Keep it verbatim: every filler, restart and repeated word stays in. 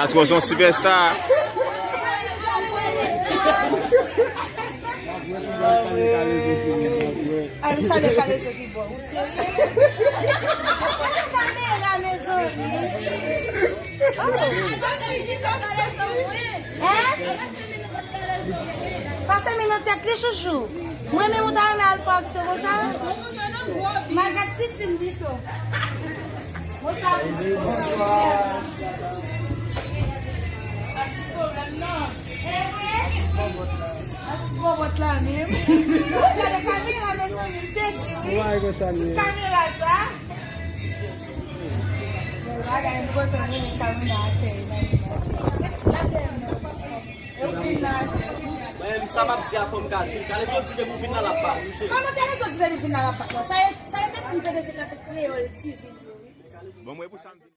Paske w se yon sipèsta. Ay, m salye Kalezo ki bò. Ou serye? Kamera, mezanmi. Hein? Pase mi nan tèt li, chouchou. Mwen menm, ou ta renmen al fè aksyon konsa? M al gad pisin pito. Bonswa. Atis bòbòt la menm. Gade kamera, mezanmi, m sezi, wi. Kamera sa. Bagay enpòtan, men sa moun nan atè. Mwen menm, sa m ap di a, fò m ka di l. Kalezo di depi w vin la, l ap bat ou, cheri. Kòman Kalezo di depi w vin la, l ap bat mwen? Sa e, sa e mèsi m P D G k ap fè Kreyòl T V yo, wi. Bon, mwen, pou sa m vin.